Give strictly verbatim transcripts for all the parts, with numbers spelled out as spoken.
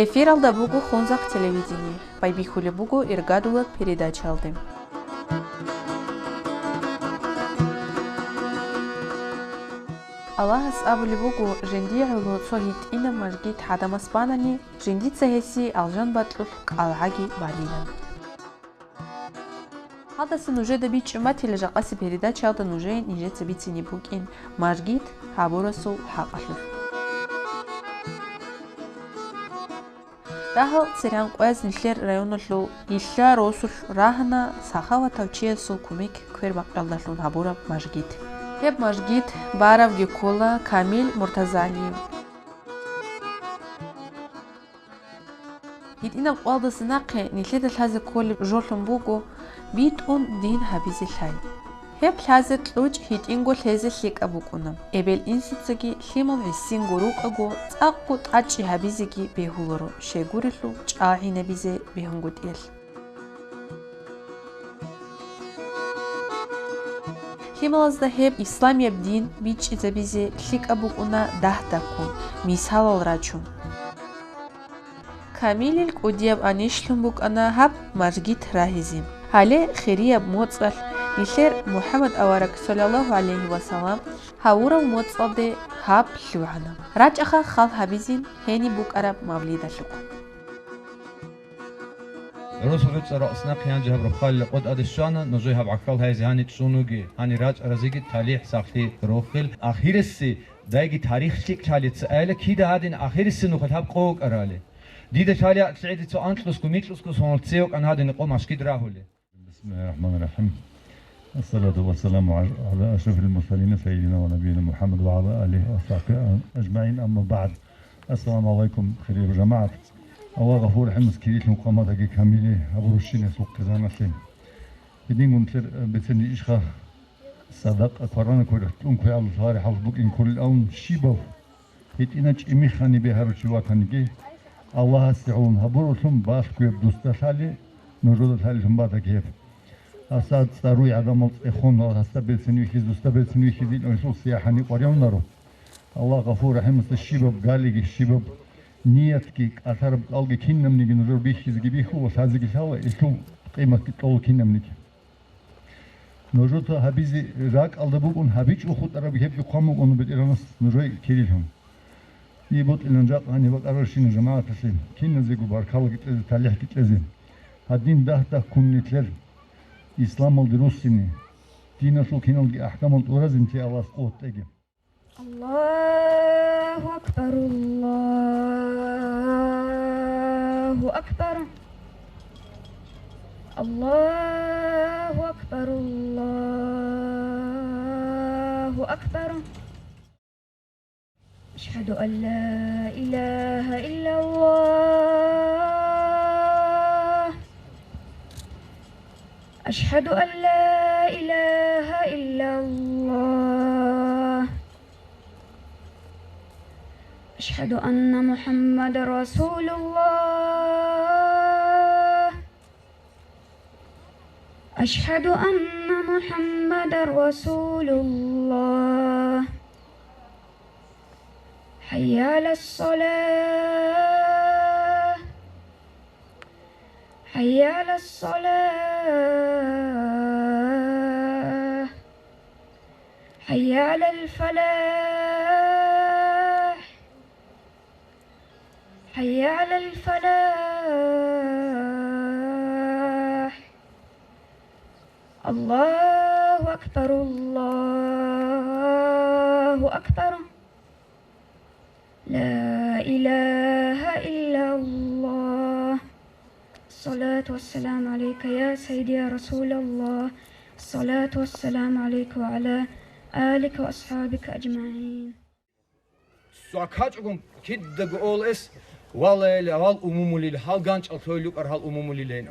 Эфиралда буго Хунзахъ телевидение. Байбихьулеб буго иргадулаб передачаялде. Аллагьас абулеб буго, жиндие гӀоло цо гьитӀинаб мажгит гӀадамас банани, жиндица гьесие алжан бакьулъ кӀалгӀаги балила. Гьалдаса нужеда бичӀчӀун батила жакъасеб передачаялда нужее нижеца бицине букӀин мажгит гьабурасул хӀакъалъулъ. Дагьал церан къваз нилъер районалъул Илъа росулъ рагьана сахаватав чиясул кумек квербакъиялдалъун гьабураб мажгит. Гьеб мажгит баравги ккола Камил Муртазалиев. ГьитӀинаб къоялдаса нахъе нилъеда лъазе кколеб жолъун буго битӀун дин гьабизе лъай. Гьеб лъазе кьучӀ гьитӀинго лъезе лъикӀаб букӀуна. Эбел-инсуцаги лъимал гӀисинго рукӀаго, цӀакъго тӀадчӀи гьабизеги бегьуларо, щайгурелъул чӀалгӀинабизе бегьунгутӀиялъ. Лъималазда гьеб исламияб дин бичӀчӀизабизе лъикӀаб букӀуна дагь-дагьккун, мисалал рачун. Камилил кӀудияб анищлъун букӀана гьаб мажгит рагьизе. Гьале хирияб моцӀалъ нилъер МухӀаммад авараг, саллаллагьу гӀалайгьи ва саллам, гьавурав моцӀалде гьаб лъугӀана. РачӀаха хал гьабизин гьениб букӀараб мавлидалъухъ. ГӀурус гӀуцӀа ракъснахъе гьанже гьаб рохалила къо тӀаде щвана, нужее гьаб гӀахьал гьайзе гьаниб чӀун вуги, гьанир рачӀаразеги талихӀ, сахлъи, рохел. Ахирисси, дайги тарих лъикӀ лъалеца айла, кида гьадин ахирисси нухалъ гьаб къо вукӀарали. Дида лъалиакълъи гӀедицо анкьусго-микьусго соналъ цеве вукӀан гьадин къо машгид рагьуле. بسم الله الرحمن الرحيم. الصلاة والسلام على أشرف المرسلين سيدنا ونبينا محمد وعلى آله وصحبه أجمعين. أما بعد. السلام عليكم, хириял жамагӀат. Аллагь гъафур рахӀимас кирилъун къаматаги камили гьабурущинасул хъизаналъе. Гьедингун нилъер бецин ишха садакъа кварана квер кьун квеялъул гьарихӀал букӀин кколел авун щибав гьитӀина чӀимихани бегьаручи ватаниги, Аллагьасе гӀолун гьабурулъун балъгояб дусда лъали, нужеда лъалилъун батаги гьеб. Гьасда цӀаруй гӀадамал цӀехон ва гьасда берцин вихьиз, дусда берцин вихьиз ил гьелъул сияхӀани къваригӀунаро. Аллагь гъафур рахӀимасда щибаб галиги, щибаб ниятги, кӀалъараб кӀалги кинабниги нужер бихьизеги бихьула, лъазеги лъала, илъул къиматги кьола кинабниги. Нужеца гьабизе ракӀалда букӀун гьабичӀо хутӀараб гьебги хъван букӀуна БетӀергьанас нужее кирилъун. Дие бутӀилан жакъа гьаниб бакӀарарщинаб жамагӀаталъе киназего баркалаги кьезе, талихӀги кьезе. Гьадин дагь-дагьккун нилъер исламалде руссине, диналъул киналги ахӀкамал тӀуразин те Аллагьас къуват кьеги. الله أكبر، الله أكبر، الله أكبر، الله أكبر. أشهد أن لا إله إلا الله. أشهد أن لا إله إلا الله. أشهد أن محمد رسول الله. أشهد أن محمد رسول الله. حي على الصلاة. حي على الصلاة. حي على الفلاح. حي على الفلاح. الله أكبر، الله أكبر. لا إله إلا الله. الصلاة والسلام عليك يا سيدي يا رسول الله. الصلاة والسلام عليك وعلى آلك وأصحابك أجمعين. СакачӀгун кидаго олес валаили гьал умумулил, гьал ганчӀал лъой лукӀар гьал умумулилейин.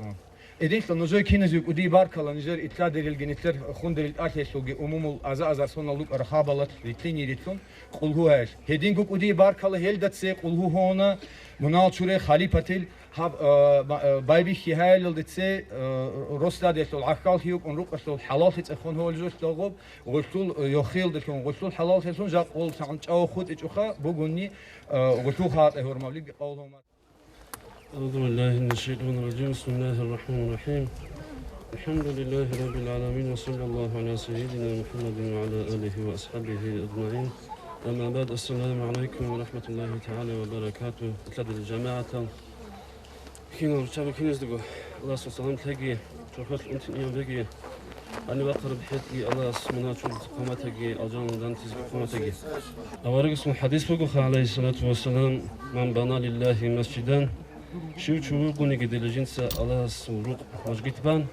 Эдинлъа нужер киназив кӀудий баркала, нижер итладерилги, нитлъер хундерил тӀалъелъулги умумул аза-азар сонал лукӀара хабалат рилълъин-рилълъун къулгьу гьаялъ. Гьединго кӀудий баркала гьелда цее къулгьу гьона мунагьал чуре халипатил гьаб, э, ба-, э, байбихьи гьаялалде цее, э, росдадиялъул гӀахьаллъи йукӀун рукъалъул хӀалаллъи цӀехун гьолжулъ дагъуб, гъулъул, э, йохиялдалъун, гъулъул хӀалаллъиялъун жакъ гъол цагӀан чӀав хутӀичӀоха бугунни, э, гъулъул хатӀа гьурмавлъиги къавлумат. أعوذ بالله من الشيطان الرجيم. بسم الله الرحمن الرحيم. الحمد لله رب العالمين، وصلى الله على سيدنا محمد وعلى آله وأصحابه أجمعين. أما بعد، السلام عليكم ورحمة الله تعالى وبركاته. Лъадал жамагӀатал, кинал руччаби киназдаго Аллагьасул салам лъеги, чорхолъ унтин ияб беги, гьаниб бахъараб хӀетӀги Аллагьас мунагьал чурулъухъ хъаматаги, алжаналъ дандтӀизехъ хъаматаги. Аварагасул хӀадис бугоха, гӀалайгьиссалату вассалам: «Ман бана лиллагьи масжидан», щив чи вугониги дила жинца Аллагьасул рукъ мажгит бан,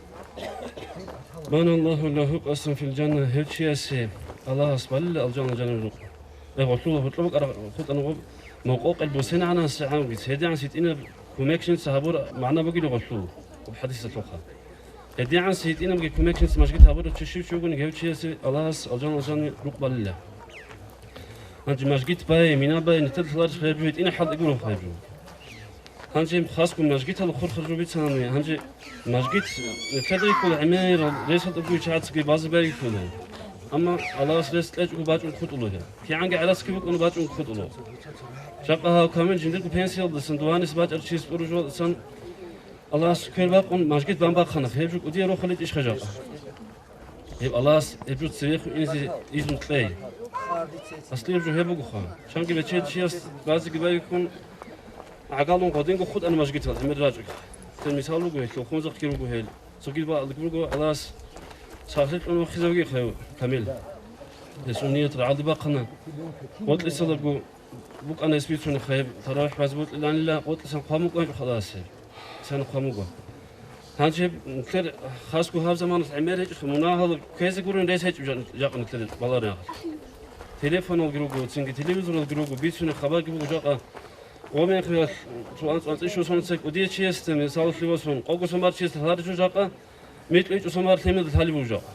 «бана Аллагьу лагьу къасран фил жанна», гьев чиясе Аллагьас балила алжаналъ жаниб рукъ. Э, гъолъул гьоркьоб букӀараб хутӀана гъоб мокъокъел бусен гӀанасегӀанги, гьедигӀан гьитӀинаб кумек жинца гьабураб магӀна бугила гъолъул, гъоб хӀадисалъулха. ГьедигӀан гьитӀинабги кумек жинца мажгит гьабурав чи щив чи вугони, гьев чиясе Аллагьас алжаналъ жаниб рукъ балила. Гьанже мажгит бай, мина бай, нилъеда лъаларищ гьеб жо, гьитӀинаб хӀалтӀи гуро гьеб жо. Гьанже хасго мажгиталда хурхараб жо бицанани, гьанже мажгит нилъеда йихьула гӀемерал ресалда бугев чагӀацаги базе байихьула. Амма Аллагьас рес кьечӀого бачӀун хутӀула гьеб. КигӀанги гӀарацги букӀуна, бачӀун хутӀула. Жакъа гьав камил жиндирго пенсиялдасан, дуванис бачӀарав чияс тӀур жугьалдасан Аллагьас квер бакъун мажгит бан бахъана, гьеб жо кӀудияб рохаличӀищха жакъа? Гьеб Аллагьас гьеб жо цевехун инизе изну кьей. Аслияб жо гьеб бугоха. Чанги бечед чияс базеги байбихьун, гӀагалун гъодинго хутӀана мажгитал гӀемер рачӀухъ. Цо мисал буго гьелъул, хунзахъги руго гьел. Цогидал бакӀалдаги буго, Аллагьас сахлъи кьун вахъизавги хъайу, камил. Гьесул ният рагӀалде бахъана. Гъоркьисалаго букӀана гьес бицунеб гьеб, таравихӀ базе бокьиланила, гъоркьисан хъван букӀанчӀо халасе, исана хъван буго. Гьанже нилъер хасго гьаб заманалъ гӀемер гьечӀо, мунагьал ккезе гурун рес гьечӀо жа-, жакъа нилъер баларигӀал. Телефоналги руго, цинги телевизоралги руго, бицунеб хабарги буго жакъа. Гъомехиялъ цо анцӀ-анцӀишо сон цебе кӀудияв чиясда, мисалалъе босун, къого сон бар чиясда лъаларищ жакъа, микьго сон бар лъималда лъалеб буго жакъа.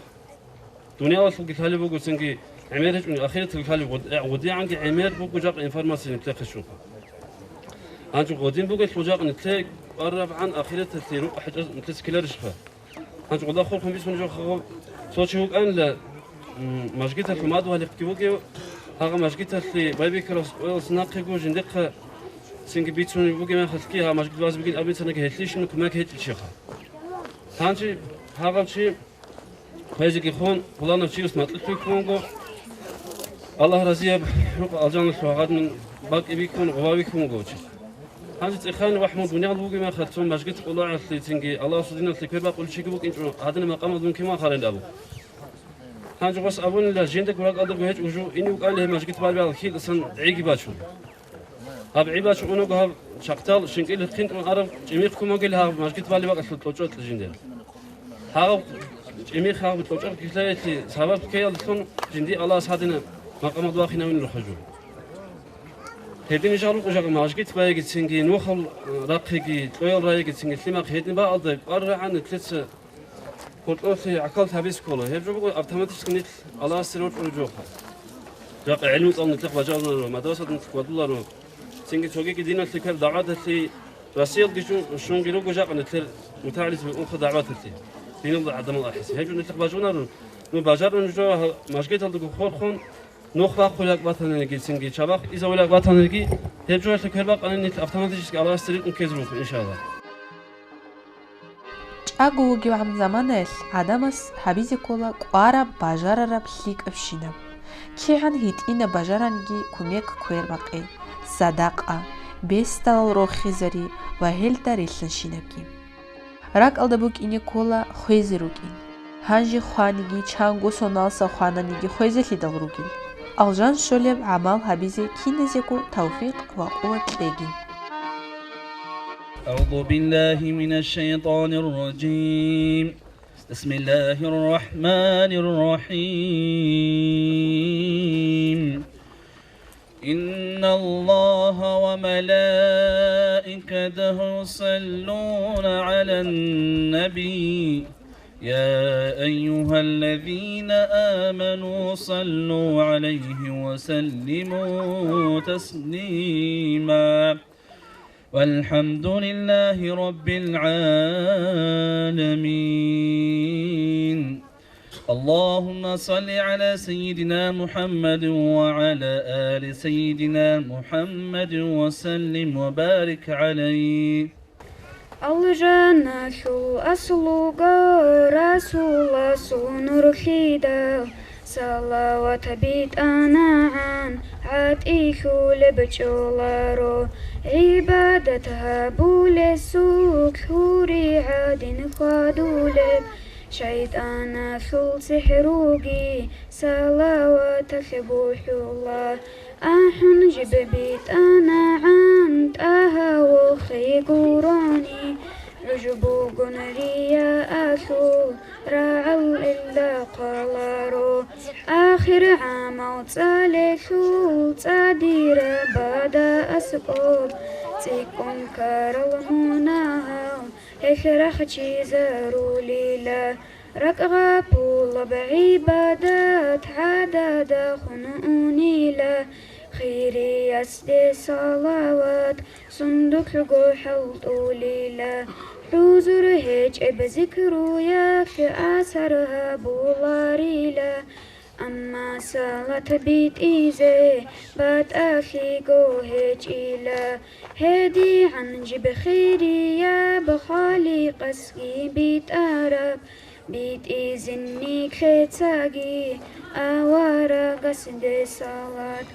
Дуниялалъулги лъалеб буго, цинги гӀемер гьечӀони ахираталги лъалеб, гъод-, гӀе-, гъодигӀанги гӀемер буго жакъа информация нилъехъе щуха. Гьанже гъодин бугелъул жакъа нилъее кӀварабгӀан ахираталъе рукъ хӀечӀеб нилъеца ккеларищха? Гьанже гъода хурхун бицун жо хагъо, цо чи вукӀанила, м, мажгиталъул мадугьалихъги вугев, гьагъа мажгиталъе байбихьарас къоялъ нахъего жиндихъа цинги бицунеб бугеб мехалъги, гьагъа мажгит базе бугин абицанаги гьелъищин кумек гьечӀичӀха. Гьанже гьагъав чи Хвезеги хун, пуланав чияс макьилъ вихьунго, Аллагь разияб рукъ алжаналъув гьагъадин бакӀи вихьун, гъова вихьунго чи. Гьанже цӀехани вахӀмун дуниял вугеб мехалъ, цо мажгит къулаялъе цинги Аллагьасул диналъе квер бакъулев чиги вукӀинчӀо, гьадинаб макъамалда мун кин вахарин абу. Гьанже гъос абунила, жиндаго ракӀалдаго гьечӀо жо, ине вукӀанила гьеб мажгит балеб гьал хьиласан гӀиги бачун. Гьаб гӀи бачун унаго гьаб чахъдал щинкӀил хъинтӀун араб чӀимихъ кумагил гьаб мажгит балеб бакӀалъул кьочӀокь жинде. Гьаб чӀимихъ гьаб кьочӀокь килъаялъе сабаб ккеялдалъун жинди Аллагьас гьадинаб макъамалда вахинавин рухӀа жо. Гьедин жал рукъу жагъ мажгит байигицинги, нухал рахъиги, кьоял райигицинги, лъимахъ гьедин бакӀалда кӀвар рагӀан нилъеца гьоркьоблъи гӀахьаллъи гьабизе ккола. Гьеб жо буго автоматически нилъ Аллагьасде рорчӀараб жоха. Жакъа гӀилму цӀалун нилъехъ бажаруларо, мадрасаде нилъехъ вадуларо. Цинги цогиги диналъе квер дагӀбаталъе Россиялги щун, щунги руго жакъа нилъер мутагӀалимзаби унха дагӀбаталъе. Диналда гӀадамал ахӀизе. Гьеб жо нилъехъ бажунаро. Ну, бажарун жо гьа-, мажгиталдаго хурхун, нух бахъулеб батаниги, цинги чабахъ изавулеб батаниги, гьеб жоялъе квер бакъани нилъ автоматически Аллагьасде рикӀкӀун ккезе руго, иншаллагь. ЧӀаго вугевгӀан заманаялъ гӀадамас гьабизе ккола кӀвараб бажарараб лъикӀабщинаб. КигӀан гьитӀинаб бажаранги кумек квер бакъи, садакъа, бесдалал рохизари ва гьелда релълъанщинабги. РакӀалда букӀине ккола хвезе рукӀин. Гьанже хваниги, чанго соналса хвананиги хвезелъидал ругел. Алжан щолеб гӀамал гьабизе киназего тавфикъ ва къуват кьеги. أعوذ بالله من الشيطان الرجيم. بسم الله الرحمن الرحيم. إن الله وملائكته يصلون على النبي، يا أيها الذين آمنوا صلوا عليه وسلموا تسليما. والحمد لله رب العالمين. اللهم صل على سيدنا محمد وعلى آل سيدنا محمد وسلم وبارك عليه. Алжаналъул аслуго Расуласул нурлъидал, салават битӀанагӀан гӀатӀилъулеб чӀоларо, гӀибадат гьабулесулъ гьури гӀадин хьвадулеб, шайтӀаналъул сихӀруги салаваталъе бухӀула. АхӀун жиб битӀанагӀан ТӀагьа вохи гурони, гӀужбугун риялъул рагӀал илда хъваларо. Ахир гӀамал цӀалелъул цӀадирабада аскӀоб, цӀикӀкӀун ккарал мунагьал гьелъ рахчизарулила. РакӀ гъапулаб гӀибадат гӀадада хун унила, хириясде салават сундулъго хӀалтӀулила, хӀузур гьечӀеб зикруялъ асар гьабуларила. Амма салат битӀизе батӀалъиго гьечӀила, гьедигӀан жиб хирияб Халикъасги битӀараб, битӀизин нилъецаги аварагасде салат,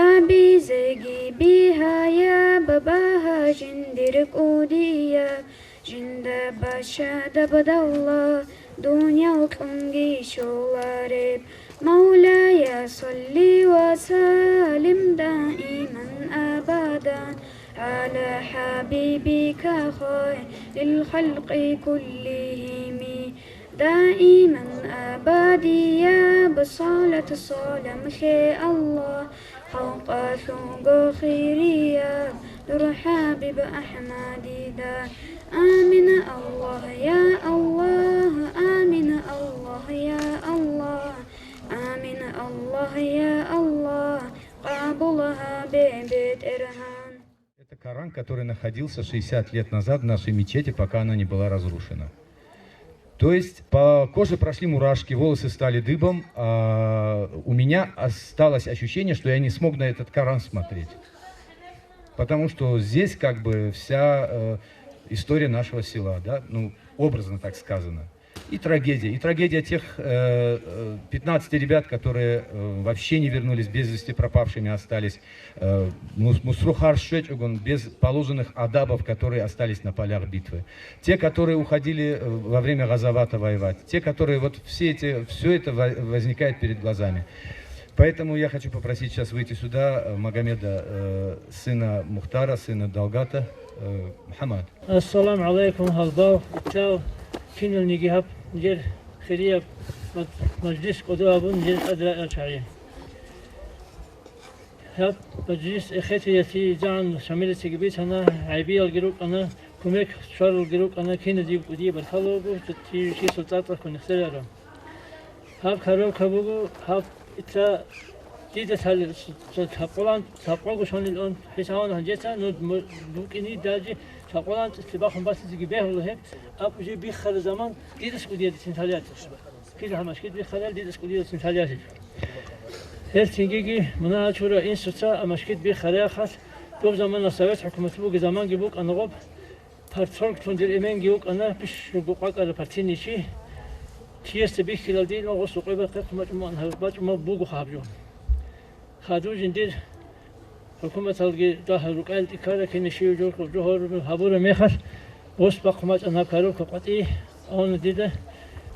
абизеги бигьаяб багьа жиндир кӀудияб. Жинда бащадаб далла дуниял кьунги щолареб. Мавлая, салли ва саллим даиман абадан гӀала хӀабибика хайрил халкъи куллигьими. Даиман абадияб салат салам лъе Аллагь, халкъалъулго хирияб дур ХӀабиб АхӀмадида. Амин, Аллагь, я Аллагь, амин, Аллагь, я Аллагь, амин, Аллагь, я Аллагь, къабул гьабе, БетӀергьан. Это Коран, который находился шестьдесят лет назад в нашей мечети, пока она не была разрушена. То есть по коже прошли мурашки, волосы стали дыбом, а у меня осталось ощущение, что я не смог на этот Коран смотреть. Потому что здесь как бы вся э, история нашего села, да, ну, образно так сказано. И трагедия, и трагедия тех э, э, пятнадцати ребят, которые э, вообще не вернулись, без вести пропавшими остались. Э, мус- мусрухар щвечӀогун без положенных адабов, которые остались на полях битвы. Те, которые уходили э, во время газавата воевать, те, которые вот все эти, все это во- возникает перед глазами. Поэтому я хочу попросить сейчас выйти сюда э, Магомеда, э, сына Мухтара, сына Далгата, э, Мухаммад. Ассаламу гӀалайкум, гьалбал, иццал, киналниги гьаб нижер хирияб маж- мажлис кӀодо абун нижер тӀад рагӀарал чагӀи. Гьаб мажлис эхетиялъе загӀан шамилицаги бицана, гӀайбиялги рукӀана, кумек щваралги рукӀана, киназего кӀудияб баркала буго, чи-, чиясул цӀакъ ккун хсераро. Гьаб коробка буго, гьаб итца дида цали-, ц-, ц-, цакъолан, цакъого шонил он хӀисабан гьанжеца, ну, м-, букӀине даже цакъолан цӀицӀлъи бахун басициги бегьула гьеб, аб уже биххара заман дидас кӀудиялдицин цалиятелъ. Кил гьа машгид биххарал дидас кӀудиялдицин цалиятелъ. Гьел цинги-ги мунагьал чура инсуца а машгид биххарахъалъ, доб замана Совет хӀукумат буги заманги букӀана гъоб, Парторг тун дир эменги вукӀана, бищунго къвакӀара партийный чи. Чиясда бихьилал дила гъосул къвебахъе хъумачӀуман гьаб-, бачӀумаб бугоха гьаб жо. Хадув жиндир хӀукуматалги дагьал рукӀаялде ккара, кине щив жо-, жо гьорун гьабураб мехалъ, гъос бахъ хъумачӀан гьаб коробка къватӀи. Авна дида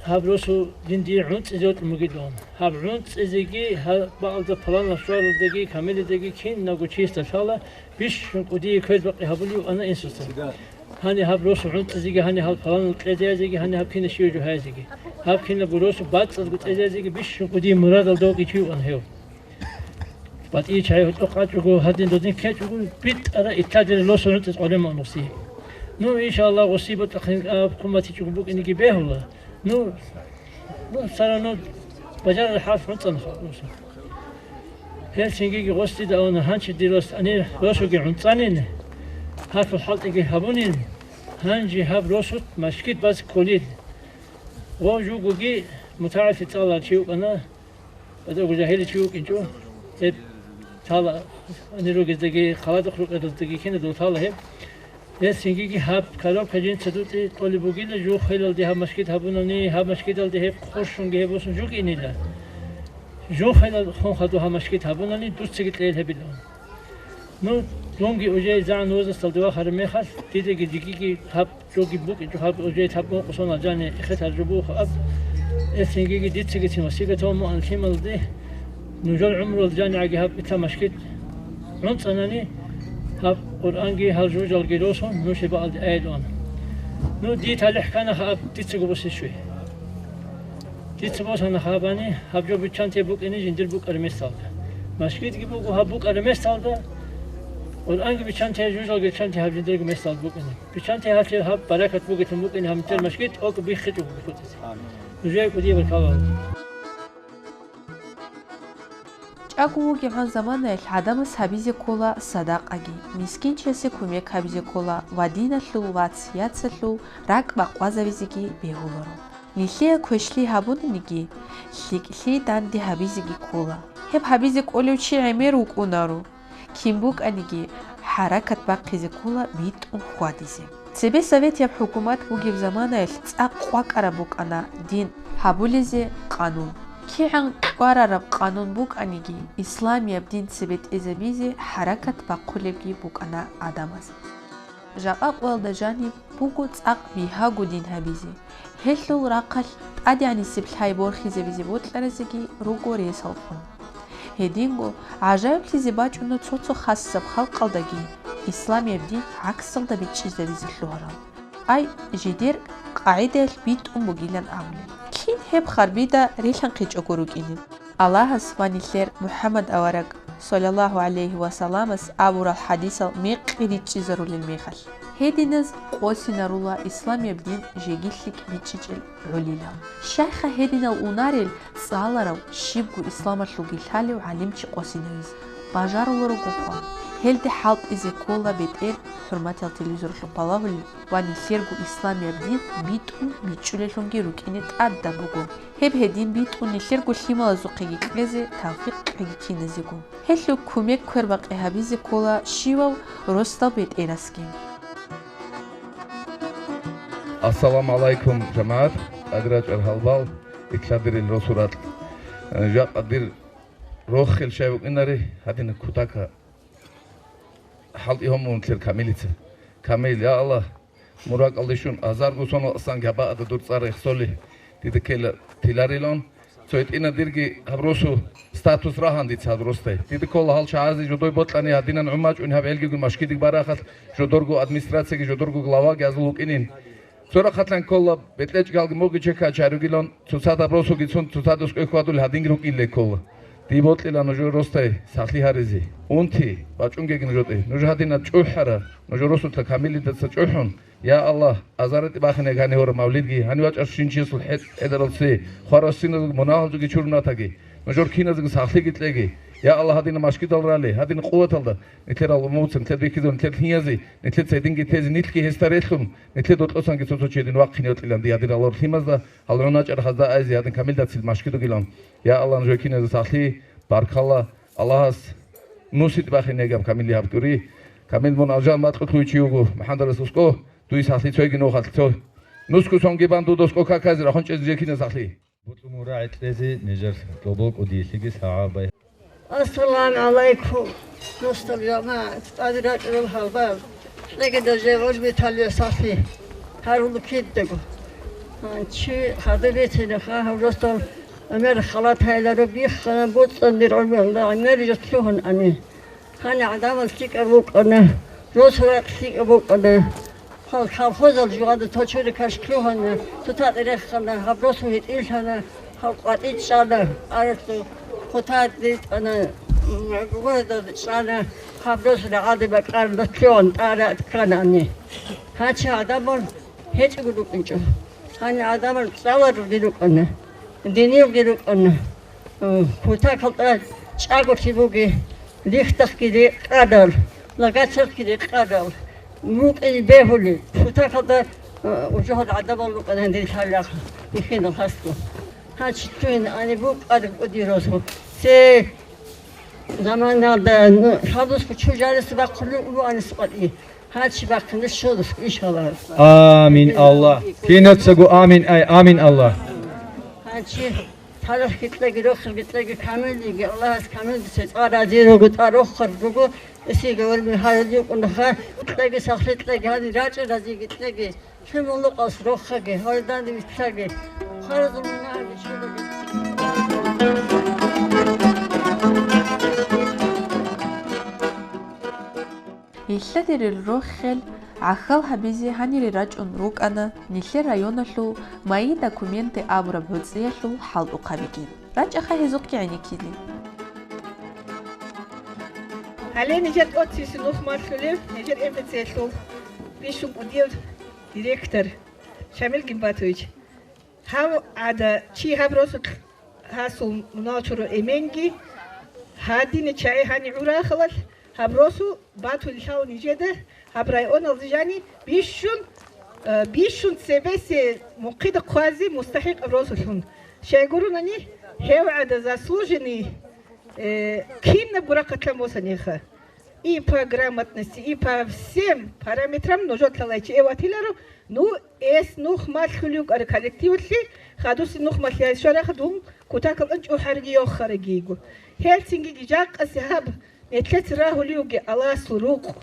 гьаб росу дин дие гӀунцӀизе вокьун бугилан. Гьаб гӀунцӀизеги, гьаб бакъалда паланал щваралдаги, камилидаги кинабго чиясда лъала, бищун кӀудие квербакъи гьабулев ана инсуца. Гьани гьаб росу гӀунцӀизеги, гьани гьаб паланал кьезаязеги, гьани гьаб кинаб щиве жо гьаязеги. Гьаб кинабго росу бацӀцӀадго кьезаязеги бищун кӀудие мурадалда вокьичев ана гьев. БатӀие чагӀи гьоркьоб къачӀого, гьадин додин ккечӀого, битӀара итадире лосун рутӀиз къваригӀун мугъси. Ну, иншаллагь, гъоси бутӀахъин аб хъуматичӀого букӀинеги бегьула. Ну, ну, всё равно бажарараб хӀарп гӀунцӀана халкъ росу. Гьел цинги-ги гъоси дида авана, гьанчи дир рос анир росуги гӀунцӀанин, гьарпул хӀалтӀиги гьабунин, гьанже гьаб росут машгид баз кколил. Гъов жугоги мутагӀаллим цӀаларав чи вукӀана, БатӀаго жагьиличи вукӀинчӀо, гьеб тала, гьанир ругездаги, халадухъ рукӀаралдаги киназул тала гьеб. Гьесингиги гьаб коробка жинца дутӀи кьолеб бугила, жухелалде гьаб машгид гьабунани, гьаб машгидалде гьеб къуршунги гьеб босун жугинила. Жухелал хун хадуб гьаб машгид гьабунани, дуцаги кьейил гьебилан. Ну, дунги уже загӀан возрасталде вахараб мехалъ, дидаги жигиги гьаб жоги букӀинчӀо, гьаб уже гьаб ункъо соналъ жани эхетараб жо буго аб. Гьесингиги дицагицин васигатал муан лъималде, нужер гӀумруялда жанигӀаги гьаб итла машгид гӀунцӀанани, гьаб Къуръанги гьал жужалги росун, нушеб баалде айилан. Ну, дие талихӀ кканаха аб дицаго босищуй. Дица босана гьабани, гьаб жо биччанте букӀине жиндир букӀараб месталда. Машгидги буго гьаб букӀараб месталда, Къуръанги биччанте, жужалги биччанте гьаб жиндирго месталда букӀине. Биччанте гьалъе гьаб баракат бугелъун букӀине гьаб нилъер машгид тӀокӀ биххичӀого биххутӀизе. Нужее кӀудияб баркала. ЧӀаго вугебгӀан заманаялъ гӀадамас гьабизе ккола садакъаги, мискинчиясе кумек гьабизе ккола ва диналъул вац-яцалъул ракӀ бакъвазавизеги бегьуларо. Нилъее квешлъи гьабунаниги, лъикӀлъи данде гьабизеги ккола. Гьеб гьабизе кӀолев чи гӀемер вукӀунаро. Кин букӀаниги, хӀаракат бахъизе ккола битӀун хьвадизе. Цебе советияб хӀукумат бугеб заманаялъ цӀакъ къвакӀараб букӀана дин гьабулезе къанун. КигӀан кьварараб къанун букӀаниги, исламияб дин цебетӀезабизе хӀаракат бахъулебги букӀана гӀадамаз. Жакъа къоялда жаниб буго цӀакъ бигьаго дин гьабизе. Гьелъул рахъалъ тӀадегӀанасеб лъай борхизабизе бокьаразеги руго рес халкъун. Гьединго гӀажаиблъизе бачӀуна цо-цо хасаб халкъалдаги исламияб дин гӀаксалда бичӀчӀизабизе лъугьарал. Ай, жидер къагӀидаялъ битӀун бугилан абулел. Кин гьеб харбида рилъанхъичӀого рукӀинеб? Аллагьас ва нилъер МухӀаммад авараг, саллаллагьу гӀалайгьи ва салламас абурал хӀадисал мекъи ричӀчӀизарулел мехалъ. Гьединаз къосинарула исламияб дин жеги лъикӀ бичӀчӀичӀел гӀолилан. Щайха гьединал унарел цӀаларав, щибго исламалъулги лъалев гӀалимчи къосинавизе? Бажаруларого хъван. Гьелде хӀалтӀизе ккола бетӀер хӀурматиял телевизоралъухъ балагьулел ва нилъерго исламияб дин битӀун бичӀчӀулеллъунги рукӀине тӀадаб буго. Гьеб гьедин битӀун нилъерго лъималазухъеги кьезе тавфикъ кьеги киназего. Гьелъул кумек квербакъи гьабизе ккола щивав росдал бетӀерасги. Ассаламу гӀалайкум, жамагӀат, тӀаде рачӀар гьалбал, итладерил росу ракь. Жакъа дир рохел щай букӀинари, гьадина кутака хӀалтӀи гьомун нилъер Камилица. Камил, я Аллагь, мун ракӀалде щун, азарго соналъ санги гьабаада дур цӀар рехсолей, дида ккела тиларилан. Цо гьитӀина дирги гьаб росу статус рагьан дица гьаб росдай. Дида ккола гьал чагӀазе жодой бокьани гьадинан гӀумачӀун гьаб гӀелгиго машгидиг барахалъ жодорго администрацияги жодорго главаги азул вукӀинин. Цо рахъалъан ккола бетӀлечӀгалги моги чекача ругилан, цоцазда росуги цун, цоцазда скӀой хьвадулел гьадинги рукӀинлей ккола. Дие бокьила нужер росдай сахлъи гьаризе. Унти, бачӀунгеги нуж гьотӀи. Нуж гьадинаб чӀухӀара, нужер росулъа Камилидаса чӀухӀун. Я Аллагь, азаритӀи бахине гьанив гьора мавлидги, гьанив вачӀар щинчиясул хӀетӀ-хӀедарал цци, хварассиналги мунагьалзуги чурунатаги. Нужер киназеги сахлъиги кьеги. Я Аллагь, гьадина машгидал рали, гьадина къуваталда, нилъер алгъумовцин, нилъер бихьизаб, нилъер лъинязи, нилъер цединги тезе, нилъги гьесда релълъун, нилъер докьосанги цо-цо чедин вахъине йотӀилан дие гьадин гьалор лъимазда, гьал гӀуначӀар хазда айзе гьадин Камилдацил машгидугилан. Я Аллагь, нужер киназда сахлъи, баркалла, Аллагьас нуситӀ бахине гьаб Камилли гьаб тӀури. Камил, мун алжан макьулъ вугев чи вуго, МухӀаммад Расул скӀо, дуе сахлъи цойги нухалъ цо. Нусго сонги бан дуда скӀо каказе рахун чӀезе жекина сахлъи. Бутлу мура гӀетлъезе нижер лъобол кӀудийлъиги сагӀабай. Ассаламу гӀалайкум, дустал жамагӀат, тӀаде рачӀарал гьалбал, кьегидал жегъуж беталия сахлъи, гьарулу кидаго. Чи хадуб бетинаха гьав росдал гӀемер халат гьайларо биххана, боцӀцӀандир гӀумруялда гӀемер жо лъугьун ани. Гьанив гӀадамал лъикӀаб букӀана, росу ракь лъикӀаб букӀана. Гьал колхозал жугьада цо чури каш лъугьана, цо такъи рехана, гьаб росу гьитӀиллъана, гьал къватӀи чӀана, аралъу хъутар дитӀана, гурада чӀана, гьаб росу рагӀаде бакӀарда лъугьун тӀара кканани. Гьанчи гӀадамал гьечӀого рукӀинчӀо. Гьанив гӀадамал цӀаларулги рукӀана, динилги рукӀана. Кутакалда чӀаголъи буги, лихтахъги рекъадал, лагацалъги рекъадал, мукъи бегьули, кутакалда ужугьал гӀадамал рукӀана гьанже лъалахъ бихьинал хасго. Гьанчи туин ани букӀараб кӀудиязул. Се заманалда, ну, хадусго чужарас бахъулев улуанас къватӀи. Гьачи бахъине щолас, иншаллагь. Амин, Аллагь. Кинацаго амин, ай, амин, Аллагь. Гьачи тарихги кьеги, рохелги кьеги, камилиги, Аллагьас камилги, цӀа рази руго, цӀа рохел руго, эсиги валми гьарулев кӀунаха, кьеги, сахлъи кьеги, гьани рачӀа разиги кьеги, лъималукъас рохаги, гьалдани витлаги, харазул мунагьаги чулаги. Гьелъадерил рохел гӀахьал гьабизе гьанире рачӀун рукӀана нилъер районалъул «Мои документы» абураб гӀуцӀиялъул хӀалтӀухъабиги. РачӀаха гьезухъги гӀенеккизе. Гьале нижер тӀоцебесеб нух малъулев, нижер МФЦ-лъул бищун кӀудияв директор Шамил Гимбатович. Гьав гӀада чи гьаб росулъ гьасул мунагьал чуру эменги, гьадине чагӀи гьани гӀурахалалъ, гьаб росу батулел лъала нижеда гьаб районалде жани бищун, э, бищун цебесе мухъида хъвазе мустахӀикъаб росулъун. Щайгурунани, гьев гӀада заслуженный, э, кинабго рахъалъан босаниха. И по грамотности, и по всем параметрам нужер лъалайчи эватиларо, ну, эс нух малъулев кӀара коллективалъе, хадуси нух малъиялъ щварахъ дун кутакалъан чӀухӀариги йохарагийго. Гьелцинги жакъасе гьаб нетлъеца рагьулевги Аллагьасул рукъ.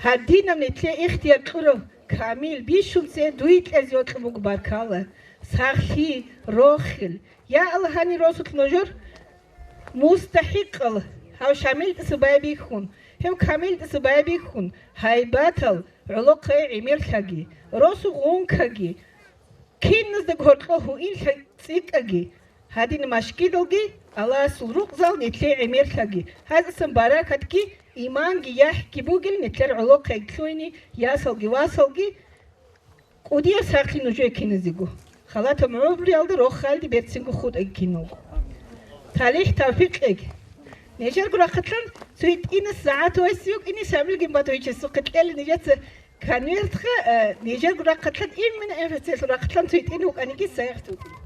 Гьадинаб нетлъе ихтияр кьурав камил бищун цее дуе кьезе йокьун буго баркала, сахлъи, рохел. Я Аллагь, гьанир росулъ нужер мустахӀикъал гьав Шамилтаса байбихьун, гьев Камилтаса байбихьун, гьайбатал гӀолохъе гӀемерлъаги, росу гъункаги, киназда гьоркьо гьуинлъа цӀикӀкӀаги, гьадин машгидалги, Аллагьасул рукъзал нетлъе гӀемерлъаги, гьаздасан баракатги, иманги, яхӀги бугел нетлъер гӀолохъе лъугьине ясалги васалги, кӀудияв сахлъи нужее киназего. Халатаб гӀумруялда рохалде берцинго хутӀаги киналго. ТалихӀ-тавфикъ кьеги. Нижерго рахъалъан цо гьитӀинас загӀат вайси вукӀине Шамил Гимбатовичасухъе кьела нижеца конвертха, э, нижерго рахъалъан, именно МФЦ-лъул рахъалъан цо гьитӀин вукӀаниги сайихъ вукӀине.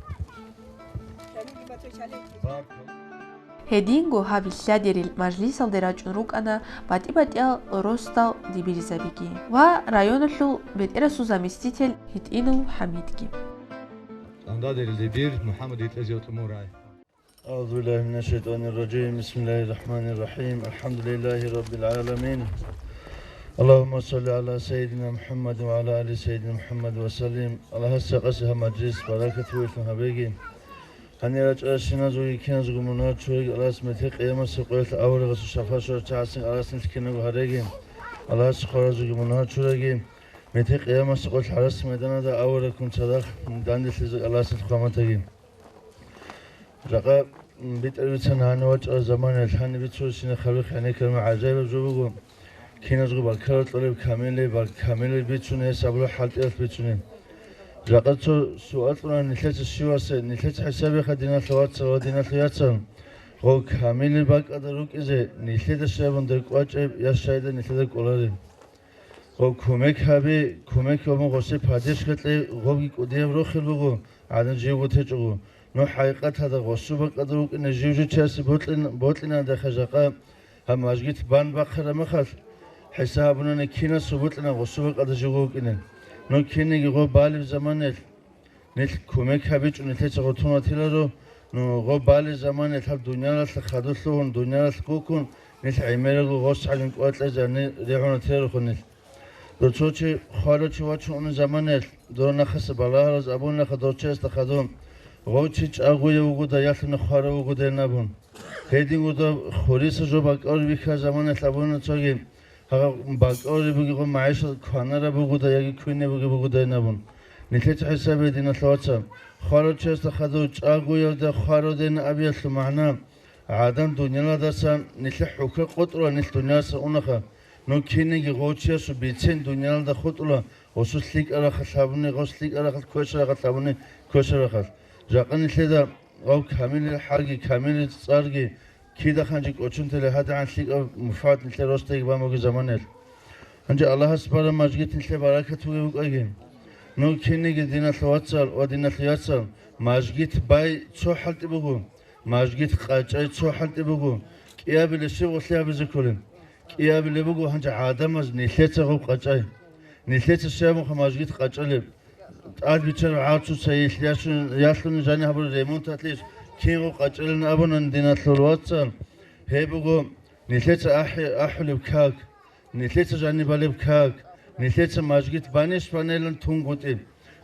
Шамил Гимбатович, гьале. Гьединго гьаб лъадерил мажлисалде рачӀун рукӀана батӀи-батӀиял росдал дибиризабиги ва районалъул бетӀерасул заместитель ГьитӀинов ХӀамидги. Андадерил дибир МухӀаммад ГьитӀезев тӀумурай. أعوذ بالله من الشيطان الرجيم. بسم الله الرحمن الرحيم. الحمد لله رب العالمين. اللهم صل على سيدنا محمد وعلى آل سيدنا محمد وسلم. Аллагьас къаси гьаб мажлис баракат бугелъун гьабеги. Гьанир рачӀарасиназулги киназулги мунагьал чуреги, Аллагьас метер къиямасеб къоялъ аварагасул шафагӀат щвараб чагӀасин Аллагьас нилъ кинабго гьареги. Аллагьас хваразулги мунагьал чураги, метер къиямасеб къоялъ гӀарасат майданада авараггун цадахъ данделъизе Аллагьас нилъ хъван батаги. Жакъа битӀараб бицана гьанив вачӀараб заманаялъ, гьаниб бицунеб синехъабихъ гӀенеккараб гӀажаибаб жо буго. Киназго баккарал кьолеб камиле, бак-, камиле бицунеб, гьес абулеб хӀалтӀиялъ бицунеб. Жакъа цо суал кьуна нилъеца щивасе, нилъеца хӀисабиха, диналъул вацал ва диналъул яцал. Гъов камиле бакӀалда рукӀизе нилъеда щайбун дагь кӀвачӀеб я щайда нилъеда кӀолареб? Гъов кумек гьабе, кумек гьабун гъосе падеж кье, гъовги кӀудияб рохел буго, гӀадан живго течӀого. Ну, хӀакъикъаталда гъосул бакӀалда вукӀине жив-жив чиясе бокьин-, бокьиналдахъе жакъа гьаб мажгит бан бахъараб мехалъ, хӀисаб гьабунани кинасул бокьина гъосул бакӀалда живго вукӀине. Ну, кинниги гъов балеб заманаялъ, нилъ кумек гьабичӀо, нилъеца гъотун ватиларо, ну, гъо балеб заманаялъ гьаб дуниялалъа хадур лъугьун, дуниялалъ гуккун, нилъ гӀемерабго гъос гӀалин кӀвар кьезе ригӀун ватиларохун нилъ. Дов цо чи хварав чи вачун унеб заманаялъ, дора нахъаса балагьараз абунаха дов чиясда хадур, гъов чи чӀагояв вугодай, ялъуни хварав вугодай абун. Гьединго доб хуриса жо бакӀалде бихьараб заманаялъ абуна цоги, гьаб бакӀалде бугеб гъо магӀишат кванараб бугодай яги квине бугеб бугодай абун. Нилъеца хӀисабе, диналъул вацал, хварав чиясда хадув чӀагоявда хваравдайин абиялъул магӀна, гӀадан дуниялалдасан нилъер хӀухьа къотӀула, нилъ дуниялалдаса унаха. Ну, кинниги гъов чиясул бицен дуниялалда хутӀула, гъосул лъикӀаб рахъалъ гьабуни, гъос лъикӀаб рахъалъ, квешаб рахъалъ гьабуни, квешаб рахъалъ. Жакъа нилъеда гъав камилил хӀалги, камилил цӀарги, кида хъанчи кӀочон тела гьадигӀан лъикӀаб муфагӀат нилъер росдаги бан бугеб заманаялъ. Гьанже Аллагьас бараб мажгит нилъер баракат бугеб букӀаги. Ну, кинниги, диналъул вацал ва диналъул яцал, мажгит бай цо хӀалтӀи буго, мажгит къачӀай цо хӀалтӀи буго, кӀиабилеб щиб гъолъи гьабизе кколеб? КӀиабилеб буго гьанже гӀадамаз нилъеца гъоб къачӀай. Нилъеца щай муха мажгит къачӀалеб? ТӀад биччараб гӀарцуца илъ яшун-, ялъуни жани гьабураб ремонталъе кин гъоб къачӀалин абуна, диналъул вацал. Гьеб буго нилъеца ахӀи-, ахӀулеб как, нилъеца жаниб балеб как, нилъеца мажгит банищ банилан тунгутӀи.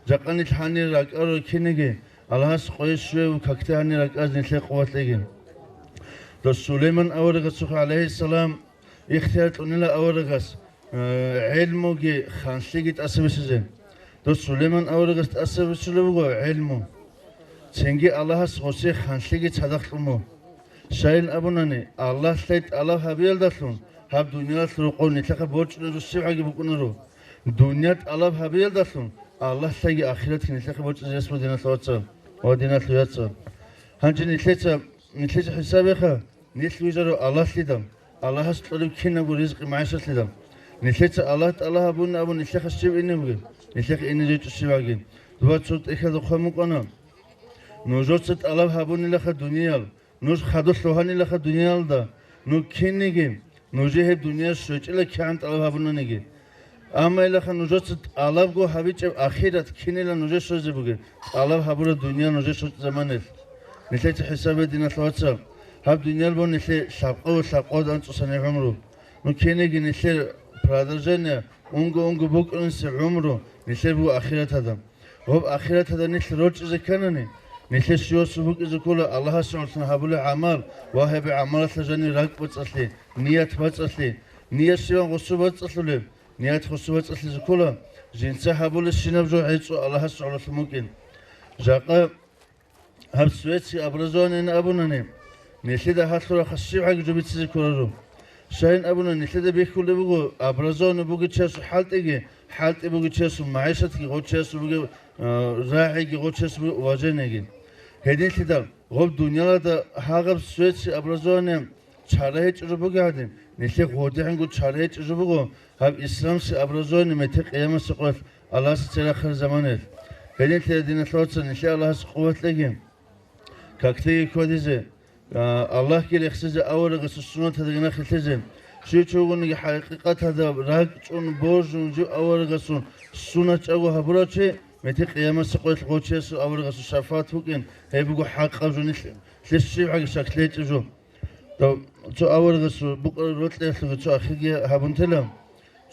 Жакъа нилъ гьанир ракӀарурал кинеги, Аллагьас къойи щвев какде гьанир ракӀаз нилъер къуват лъеги. Дос Сулейман аварагасухъе, гӀалайгьиссалам, ихтияр кьунила аварагас, э, гӀелмуги ханлъиги тӀасабисизе. Дос Сулейман аварагас тӀасабисулеб буго гӀелму. Цинги Аллагьас гъосие ханлъиги цадахъ кьун буго. Щайин абунани, Аллагьлъай тӀалаб гьабиялдалъун гьаб дуниялалъул рокъов нилъехъа борчӀунеб жо щибгӀаги букӀунаро. Дуниял тӀалаб гьабиялдалъун Аллагьлъайги ахиратги нилъехъа борчӀизе рес буго, диналъул вацал ва диналъул яцал. Гьанже нилъеца, нилъеца хӀисабеха, нилъ вижарав Аллагьлъидал, Аллагьас кьолеб кинабго ризкъи-магӀишатлъидал. Нилъеца Аллагь тӀалаб гьабуни абун нилъехъа щиб ине бугеб? Нилъехъа ине жечӀо щибгӀаги. Дуба цо тӀехьалда хъван букӀана: нужеца тӀалаб гьабунилаха дуниял, нуж хадур лъугьанилаха дуниялда, нуж кинниги, нужее гьеб дунияс щвечӀила кигӀан тӀалаб гьабунаниги. Амма илаха нужеца тӀалабго гьабичӀеб ахират кинила нужее щвезе бугеб, тӀалаб гьабураб дуниял нужее щвечӀеб заманаялъ. Нилъеца хӀисабе, диналъул вацал, гьаб дуниял бон нилъее лъабкъав ва лъабкъав анцӀусани гӀумру. Ну кинеги нилъер продолжение, унго-унго букӀунесе гӀумру нилъер буго ахиратада. Гьоб ахиратада нилъ рорчӀизе кканани, нилъер щивасул букӀизе ккола Аллагьасе гӀолохъан гьабулеб гӀамал ва гьеб гӀамалалъа жанир ракӀ бацӀцӀалъи, ният бацӀцӀалъи. Ният щиван гъосу бацӀцӀалъулеб? Ният гъосу бацӀцӀалъизе ккола, жинца гьабулебщинаб жо гӀецӀо Аллагьасе гӀолохъан букӀин. Жакъа гьаб светский образованиен абунани, нилъеда гьалъурахъа щибгӀаги жо бицизе кколаро. Щайин абуна, нилъеда бихьулеб буго образованный бугев чиясул хӀалтӀиги, хӀалтӀи бугев чиясул магӀишатги, гъов чиясул бугеб, а, рагӀиги, гъов чиясул бугеб уважениеги. Гьединлъидал гъоб дуниялалда гьагъаб светский образование чара гьечӀеб жо бугеб гӀадин, нилъер гъодигӀанго чара гьечӀеб жо буго гьаб исламский образование метер къиямасеб къоялъ Аллагьасда цере рахъараб заманаялъ. Гьединлъидал, диналъул вацал, нилъее Аллагьас къуват кьеги, каклъиги ккведизе, а, Аллагьги рехсизе, аварагасул суннаталдаги нахъе лъезе. Щив чи вугониги хӀакъикъаталда ракӀчӀун, божун, жив аварагасул суннат чӀаго гьабурав чи, метер къиямасеб къоялъ гъов чиясул аварагасул шафагӀат букӀин, гьеб буго хӀакъаб жо нилъ-, нилъер щибгӀаги шаклъи гьечӀеб жо. Дов-, цо аварагасул букӀараб рокьиялъулги цо ахирги гьабун тела.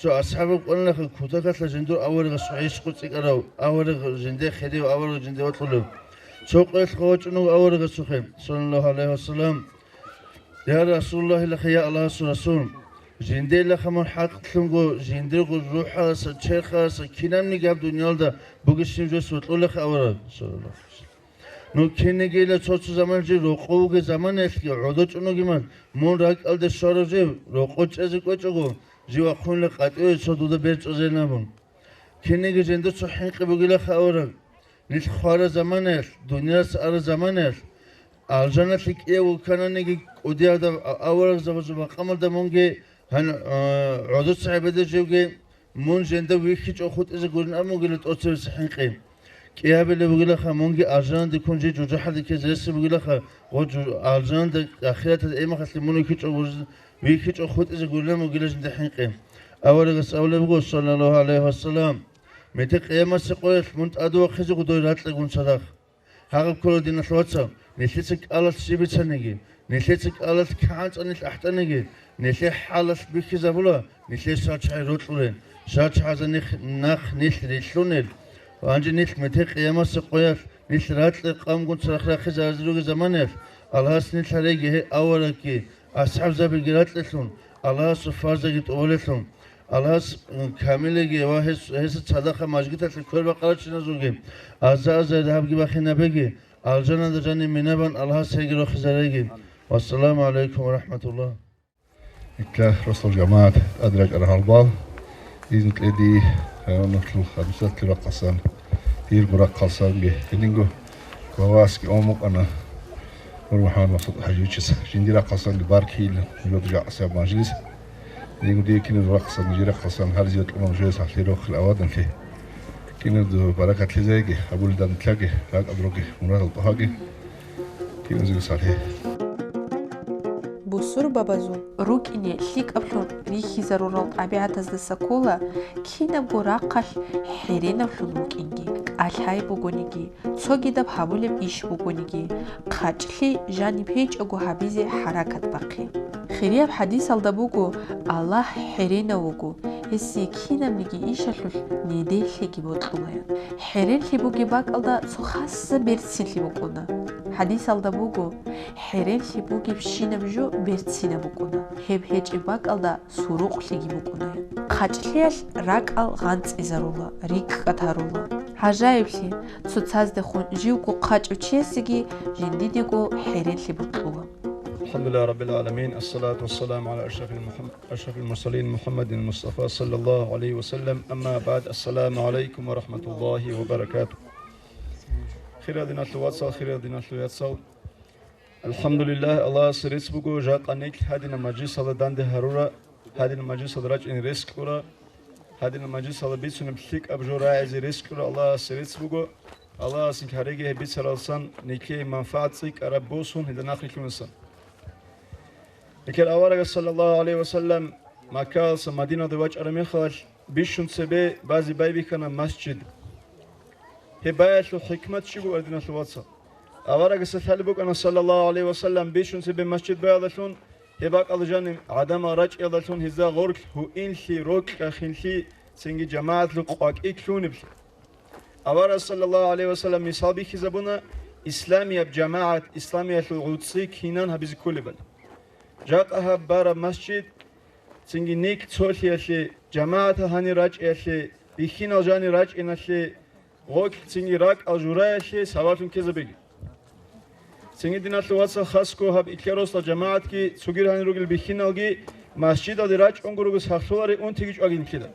Цо асхӀаб букӀанилаха кутакалъа жиндир аварагасул гӀишкъу цӀикӀкӀарав, авараг жинде хирияв, авараг жинде вокьулев. Цо къоялъ хъван вачӀун вуго аварагасухъе, саллаллагьу гӀалайгьи вассалам: «Я Расулаллагь, илаха, я Аллагьасул Расул, жинде илаха мун хӀакълъунго, жиндирго рухӀаласа, черхаласа кинабниги гьаб дуниялда бугебщинаб жо вокьулаха, авараг», саллаллагьу гӀалайгьи вассалам. Ну кинигила цо-цо заман жив рокъов вугеб заманаялъги гӀодов чӀун вугиман, мун ракӀалде щварав жив, рокъов чӀезе кӀвечӀого, жив вахъунила къватӀиве цо дуда бер чӀвазейилан абун. Киниги жинда цо хӀинкъи бугилаха, авараг. Нилъ хвараб заманаялъ, дуниялалъ араб заманаялъ, алжаналъе кӀиявго ккананиги кӀудияб гьадаб а-, аварагзабазул макъамалда мунги гьан-, а, гӀодоца гӀебеде живги, мун жинда вихьичӀого хутӀизе гурин абун бугила тӀоцебесеб хӀинкъи. КӀиабилеб бугилаха, мунги алжаналде ккун жий жужахӀалде ккезе ресси бугилаха, гъо жу-, алжаналда ахираталда эмахалъе мун вихьичӀого гуриз-, вихьичӀого хутӀизе гурилан бугила жинда хӀинкъи. Аварагас абулеб буго, саллаллагьу гӀалайгьи вассалам: «Метер къиямасеб къоялъ мун тӀаде вахъизего дой ракьагун цадахъ». Гьагъаб ккола, диналъул вацал, нилъеца кӀалалъ щиб бицаниги, нилъеца кӀалалъ кигӀан цӀанилъ ахӀданиги, нилъер хӀалалъ бихьизабула, нилъер шарчагӀи рокьулел, шарчагӀазда нилъ-, нахъ нилъ рилълъунел. Ва гьанже нилъ метер къиямасеб къоялъ, нилъ ракьа къавмгун цадахъ рахъизаразе ругеб заманаялъ, Аллагьас нилъ гьареги гьей аварагги, асхӀабзабиги ракьалъун, Аллагьасул фарзаги тӀубалелъун, Аллагьас, м, камилиги ва гьес, гьесда цадахъ мажгиталъе квербакъарачиназулги аза-аза рагьабги бахинабеги, алжаналда жаниб минабан Аллагьас гьейги рохизареги. Вассаламу гӀалайкум ва рахӀматуллагь. Нилъ росдал жамагӀат, тӀаде рачӀарал гьалбал, изну кьеги, гьанже нухлул хадусатлъи рахъасан, дирго рахъалсанги, гьединго главасги омукъана Нур МухӀаммад Максудов ХӀажиевичас, жиндир рахъалсанги баркейилан жодужа гӀасаб мажлис. Гьединго дие киназул рахъасан, нижер рахъасан гьарзиялъ кьуна нужее сахлъи рохел аваданлъи. Киназда баракат лъезайги, абулеб данде лъаги, ракӀалда ругел мурадал тӀогьаги. Киназего сахлъи. Гьудурбабазул рукӀине лъикӀаблъун рихьизарурал тӀабигӀатаздаса ккола кинабго рахъалъ хӀеренаблъун вукӀинги, кӀалъай бугониги, цогидаб гьабулеб иш бугониги, хъачӀлъи жаниб гьечӀого гьабизе хӀаракат бахъи. Хирияб хӀадисалда буго: «Аллагь хӀеренав вуго, гьесие кинабниги ишалъулъ неделлъиги бокьулаян». ХӀеренлъи бугеб бакӀалда цо хасса берцинлъи букӀуна. ХӀадисалда буго: «ХӀеренлъи бугебщинаб жо берцинаб букӀуна, гьеб гьечӀеб бакӀалда сурукълъиги букӀунаян». ХъачӀлъиялъ ракӀал гъанцӀизарула, рикӀкӀад гьарула. ГӀажаиблъи, цоцаздехун живго хъачӀав чиясеги жиндидего хӀеренлъи бокьула. الحمد لله رب العالمين، الصلاة والسلام على أشرف المحم-، أشرف المرسلين محمد المصطفى صلى الله عليه وسلم. أما بعد، السلام عليكم ورحمة الله وبركاته. Хирал диналъул вацал, хирал диналъул яцал. АлхӀамдулиллагь, Аллагьасе рецц буго, жакъа нилъ гьадинаб мажлисалда данде гьарура, гьадинаб мажлисалда рачӀине рес кьура, гьадинаб мажлисалда бицунеб лъикӀаб жо рагӀизе рес кьура, Аллагьасе рецц буго. Аллагьас нилъ гьареги гьеб бицаралсан нилъее манфагӀат цӀикӀкӀараб босун гьелда нахърилълъунасан. Нилъер аварагас, саллаллагьу гӀалайгьи ва саллам, Маккаялдаса Мадиналде вачӀараб мехалъ бищун цебе базе байбихьана масжид. Гьеб баялъул хӀикмат щиб бугеб, диналъул вацал? Аварагасда лъалеб букӀана, саллаллагьу гӀалайгьи ва саллам, бищун цебе масжид баялдалъун, гьеб бакӀалда жаниб гӀадамал рачӀиялдалъун гьезда гъорлъ гьуинлъи, рокьа-хинлъи, цинги жамагӀатлъул къвакӀи лъунеблъи. Аварагас, саллаллагьу гӀалайгьи ва саллам, мисал бихьизабуна, исламияб жамагӀат, исламиялъул гӀуцӀи кинан гьабизе кколебали. Жакъа гьаб бараб масжид, цинги нилъ цолъиялъе, жамагӀатал гьанир рачӀиялъе, бихьинал жанир рачӀиналъе, гъорлъ цинги ракӀал жураялъе сабаблъун ккезабеги. Цинги, диналъул вацал, хасго гьаб Икья-Росдал жамагӀатги, цогидал гьанир ругел бихьиналги масжидалде рачӀунго ругес гьахълъуларе унтиги чӀваги нилъеда.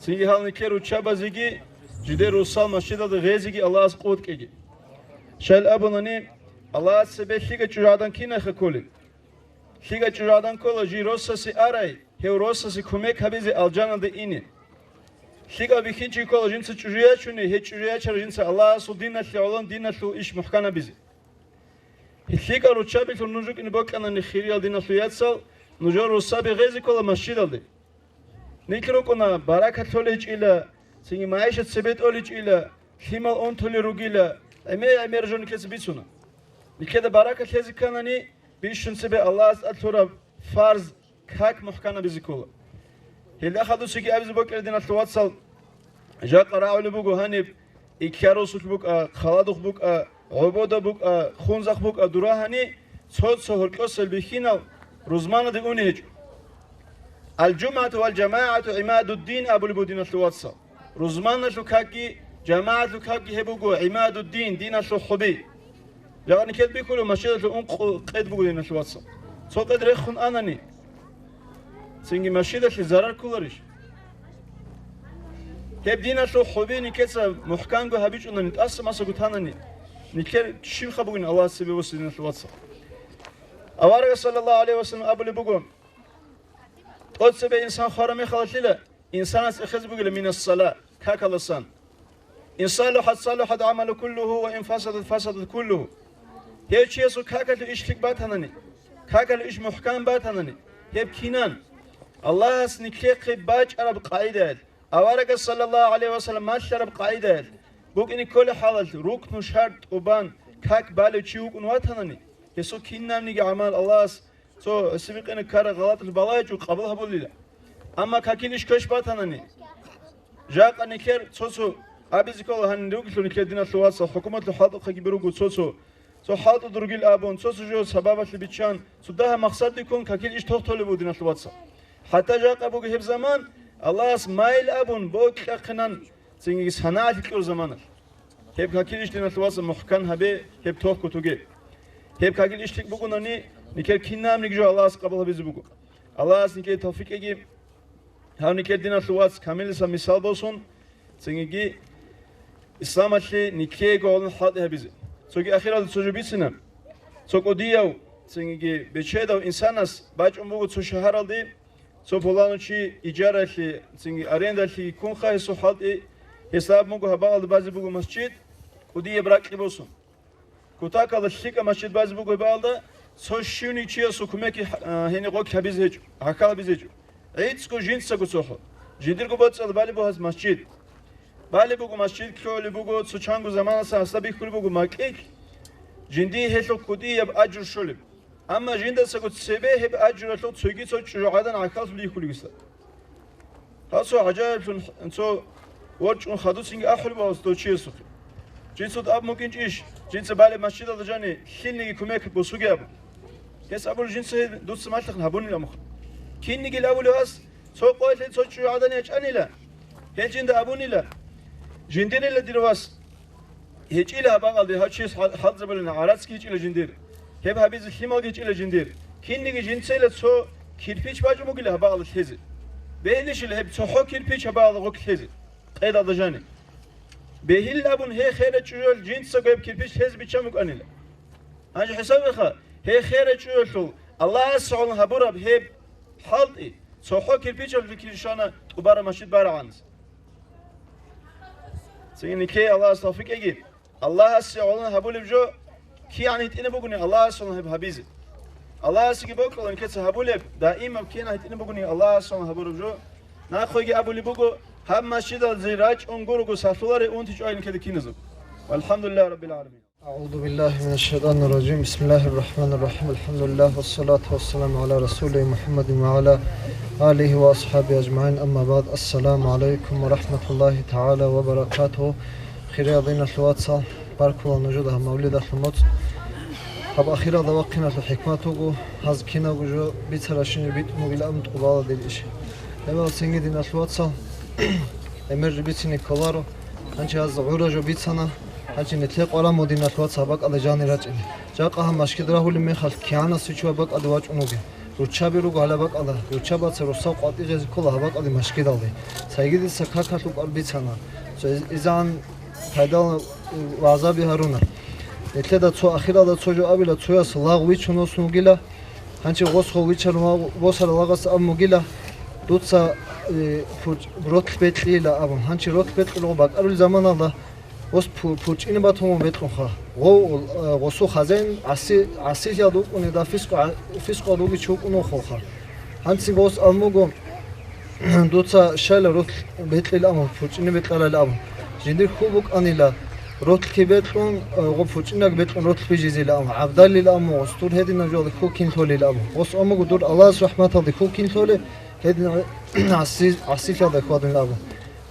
Цинги гьал нилъер руччабазеги, жидер росал масжидалде гъезеги Аллагьас къуват кьеги. Щайил абунани, Аллагьас цебе лъикӀа чӀужугӀадан кинайха кколеб? ЛъикӀа чӀужугӀадан ккола жий росасе арай, гьев росасе кумек гьабизе алжаналде ине. ЛъикӀав бихьинчи ккола жинца чӀужу ячуни, гьей чӀужу ячарав жинца Аллагьасул диналъе гӀолон диналъул иш мухӀкан гьабизе. ЛъикӀал руччабилъун нуж рукӀине бокьанани, хириял диналъул яцал, нужер росаби гъезе ккола масжидалде. Нилъ рукӀуна, баракат лъоличӀила, цинги магӀишат цебе тӀоличӀила, лъимал унтулел ругила, гӀемер-гӀемер жо нилъеца бицуна. Нилъеда баракат лъезе кканани, бищун цебе Аллагьас тӀад лъураб фарз как мухӀканабизе ккола. Гьелда хадусиги абизе бокьила, диналъул вацал, жакъа рагӀулеб буго гьаниб, Икья-Росулъ букӀа, Халадухъ букӀа, ГӀобода букӀа, Хунзахъ букӀа, дура гьани цо-цо гьоркьосел бихьинал рузманаде уни гьечӀо. «Ал-жумгӀату вал-жамагӀату гӀимадуддин», абулеб буго, диналъул вацал. Рузманалъул какги, жамагӀатлъул какги гьеб буго гӀимадуддин, диналъул хӀуби. Жакъа нилъеда бихьулеб, масжидалъул ункъо къед буго, диналъул вацал. Цо къед рехун анани, цинги масжидалъе зарар кколарищ? Гьеб диналъул хӀуби нилъеца мухӀканго гьабичӀунани, тӀаса-масаго танани, нилъер щибха бугин Аллагьас цебе восизе, диналъул вацал? Аварагас, саллаллагьу гӀалайгьи ва саллам, абулеб буго: «ТӀоцебе инсан хвараб мехалалъила, инсанас эхез бугила минас-сала, какаласан. Ин салахат салахат гӀамалу куллугьу ва ин фасадат фасадат куллугьу». Гьев чиясул какалъул иш лъикӀ батанани, какалъул иш мухӀкан батанани, гьеб кинан? Аллагьас нилъехъе бачӀараб къагӀидаялъ, аварагас, саллаллагьу гӀалайгьи ва саллам, малъараб къагӀидаялъ букӀине кколеб хӀалалъ, рукну, шартӀ, тӀубан, как балев чи вукӀун ватанани, гьесул кинабниги гӀамал Аллагьас цо гӀисибикъина ккараб гъалатӀалъ балагьичӀого къабул гьабулила. Амма какил иш квеш батанани, жакъа нилъер цо-цо абизе ккола, гьанир ругелъул нилъер, диналъул вацал, хӀукуматлъул хӀалтӀухъаги би руго цо-цо, цо хӀалтӀуда ругел абун, цо-цо жо сабабалъе биччан, цо дагьаб максаддехун какил иш тохтолеб буго, диналъул вацал. ХӀатта жакъа буго гьеб заман, Аллагьас майил абун бокьахъинан цинги санагӀалъе кьур заманалъ. Гьеб какил иш, диналъул вацал, мухӀкан гьабе, гьеб тохкутуге. Гьеб какил иш лъикӀ букӀунани, нилъер кинабниги жо Аллагьас къабул гьабизе буго. Аллагьас нилъее тавфикъ кьеги. Гьав нилъер, диналъул вацал, камилиса мисал босун, цинги исламалъе нилъеего гьолун хӀалтӀи гьабизе. Цоги ахиралда цо жо бицина. Цо кӀудияв, цинги бечедав инсанас бачӀун буго цо шагьаралде, цо пуланав чи ижаралъе, цинги арендалъе ккунха гьесул хӀалтӀи, гьесда абун буго гьаб бакӀалда базе буго масжид, кӀудияб ракьги босун. Кутакалда лъикӀаб масжид базе буго гьеб бакӀалда, Цо щивниги чиясул кумекги, а, гьениб гъорлъ гьабизе гьечӀо, гӀахьал гьабизе гьечӀо. ГӀицӀго жинцаго цохӀо. Жиндирго боцӀалда балеб буго гьас масжид. Балеб буго масжид, лъугӀулеб буго, цо чанго заманалъ гьасда бихьулеб буго макьилъ, жиндие гьелъул кӀудияб ажру щолеб. Амма жиндасаго цебе гьеб ажралъул цоги цо чӀужугӀадан гӀахьаллъулеб бихьулеб гьесда. Гьасул гӀажаиблъун цо ворчӀун хадусинги ахӀулеб гьас дов чиясухъе. Жинцад абун букӀинчӀищ, жинца балеб масжидалда жани лъилниги кумек босуге абун. Гьес абула, жинца гьеб дуца малъухъ гьабунилан мухъ. Кинниги абулев гьас, цо къоялъе цо чӀужугӀадан ячӀанила, гьел жинда абунила, жиндирила дир вас. ГьечӀила гьаб бакӀалде гьав чияс хӀал-, хӀалтӀизабулин, гӀарацги гьечӀила жиндир. Гьеб гьабизе лъималги гьечӀила жиндир. Кинниги жинцайила цо кирпич бачӀун бугила гьаб бакӀалде лъезе. Бегьилищила гьеб цохӀо кирпич гьаб бакӀалда гъорлъ лъезе, къедалда жани. Бегьилин абун гьей херай чӀужуялъ жинцаго гьеб кирпич лъезе биччан букӀанила. Гьанже хӀисаб гьабеха, гьей херай чӀужуялъул Аллагьасе гӀоло гьабураб гьеб хӀалтӀи цохӀо кирпичалъулъ килищана тӀубараб масжид барагӀанас. Цинги нилъее Аллагьас тавфикъ кьеги. Аллагьасе гӀоло гьабулеб жо кигӀан гьитӀинаб бугони Аллагьасе гӀоло гьеб гьабизе. Аллагьасеги бокьула нилъеца гьабулеб, даимаб кигӀан гьитӀинаб бугони Аллагьасе гӀоло гьабураб жо. Нахъеги абулеб буго, гьаб масжидалде рачӀун гурого сахлъуларе унти чӀвай нилъеда киназул. ВалхӀамдулиллагьи раббил гӀаламин. أعوذ بالله من الشيطان الرجيم. بسم الله الرحمن الرحيم. الحمد لله والصلاة والسلام على رسوله محمد وعلى آله وأصحابه أجمعين. أما بعد. السلام عليكم ورحمة الله تعالى وبركاته. Хириял диналъул вацал, баркула нужеда гьаб мавлидалъул моцӀ. Гьаб ахиралда вахъиналъул хӀикмат вуго, гьаз кинабго жо бицарабщинаб битӀун бугилан тӀубала дир иш. Гьебал цинги, диналъул вацал, гӀемер жо бицине кколаро. Гьанчи гьаз гӀура жо бицана. Гьанчи нилъее къваригӀун буго, диналъул вацал, гьаб бакӀалде жанир рачӀине. Жакъа гьаб масжид рагьулеб мехалъ кигӀанасев чи гьаб бакӀалде вачӀун вугев. Руччаби руго гьалаб бакӀалда, руччабаца росал къватӀизе ккола гьаб бакӀалде масжидалде. Цайги дица какалъ букӀар бицана. Цо из-, изегӀан пайдал вагӀзаби гьаруна. Нилъеда цо ахиралда цо жо абила, цояс лагъ вичун восун вугила. Гьанчи гъос гъов вичарун ва-, восарал лагъас абун бугила, дуца, э, пуч-, ротл бекьейила абун. Гьанчи ротл бекьулев бакӀарулел заманалда гъос пу-, пурчӀине батун бекьунха. Гъов, э, гъосул хазяин гӀаси-, гӀасилъиялда вукӀунеда, фискъ-, фискъалда вугев чи вукӀун вохолха. Гьанцин гъос абун буго, дуца щайила ротл бекьейилан абун, пурчӀине бекьарайилан абун. Жиндир хьул букӀанила, ротлъги бекьун, э, гъоб пурчӀинаг бекьун ротл бижизилан абун, гӀабдалилан абун, гъос дур гьединаб жоялде хьул кин лъолилан абун. Гъос абун буго, дур Аллагьас рахӀматалде хьул кин лъолеб, гьедин гӀаси-, гӀасилъиялда хьвадунилан абун.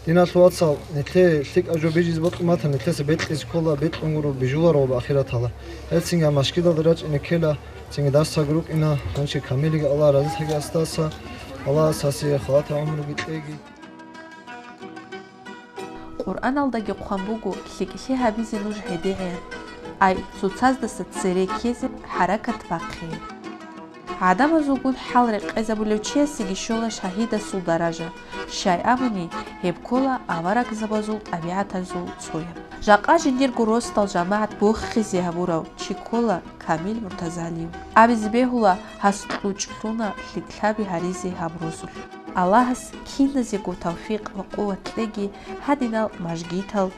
Диналъул вацал, нилъее лъикӀаб жо бижизе бокьун батани, нилъеца бекьизе ккола, бекьун гуро бижуларо ва ахираталда. Гьелцинги гьаб масжидалде рачӀине ккела, цинги дарсаги рукӀина, гьанчи Камилиги Аллагь разилъаги гьасдаса, Аллагьас гьасие халатаб гӀумруги кьеги. Къуръаналдаги хъван буго, лъикӀлъи гьабизе нуж гьедигӀе, ай, цоцаздаса цере ккезе хӀаракат бахъе. ГӀадамазулгун хӀал рекъезабулев чиясеги щола шагьидасул даража, щай абуни, гьеб ккола аварагзабазул тӀабигӀатазул цояб. Жакъа жиндирго росдал жамагӀат бохизе гьабурав чи ккола Камил Муртазалиев. Абизе бегьула, гьас кьучӀ лъуна лъикӀлъаби гьаризе гьаб росулъ. Аллагьас киназего тавфикъ ва къуват кьеги гьадинал мажгитал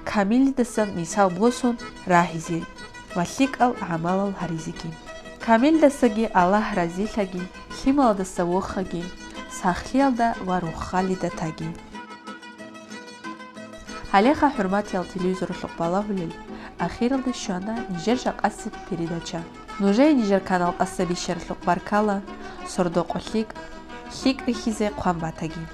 Камилидасан мисал босун рагьизе ва лъикӀал гӀамалал гьаризеги. Камилдасаги Аллагь разилъаги, лъималдаса вохаги, сахлъиялда ва рохалида таги. Гьалеха, хӀурматиял телевизоралъухъ балагьулел, ахиралде щвана нижер жакъасеб передача. Нужее нижер канал тӀаса бищаралъухъ баркала, сордо-къо лъикӀ, лъикӀ рихьизе хъван батаги.